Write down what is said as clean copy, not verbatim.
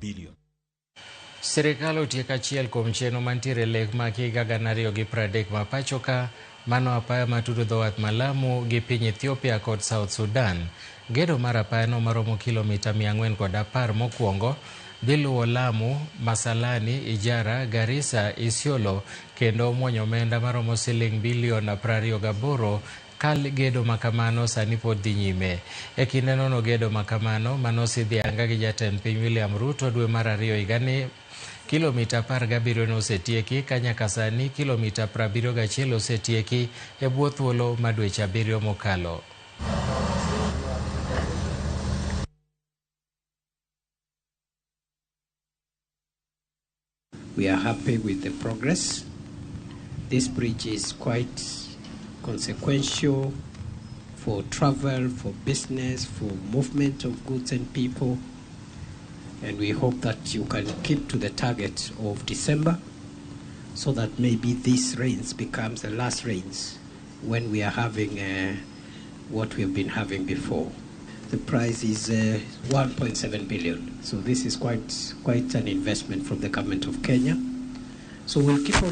billion. Sirikal otieko achiel kuom chenro mantiere lek mag higa 2030 ma pacho ka mano apaya matudo dho wath ma Lamu gi piny Ethiopia kod South Sudan. Gedo mar apayano maromo kilomita 410 mokwongo dhi luwo Lamu, Masalani, Ijara, Garissa, Isiolo kendo muonyo omenda maromo siling bilion 28 ka gedo makamano sani pod dhi nyime. E kinde nono gedo makamano manosidhi anga gi jatend piny William Ruto dwe mar ariyo higani kilomita 17 nosetieki ka nyaka sani kilomita 71 osetieki e bwo thuolo ma dweche 7 mokalo. We are happy with the progress. This bridge is quite consequential for travel, for business, for movement of goods and people. And we hope that you can keep to the target of December so that maybe this rains becomes the last rains when we are having what we have been having before. The price is 1.7 billion. So this is quite an investment from the government of Kenya. So we'll keep on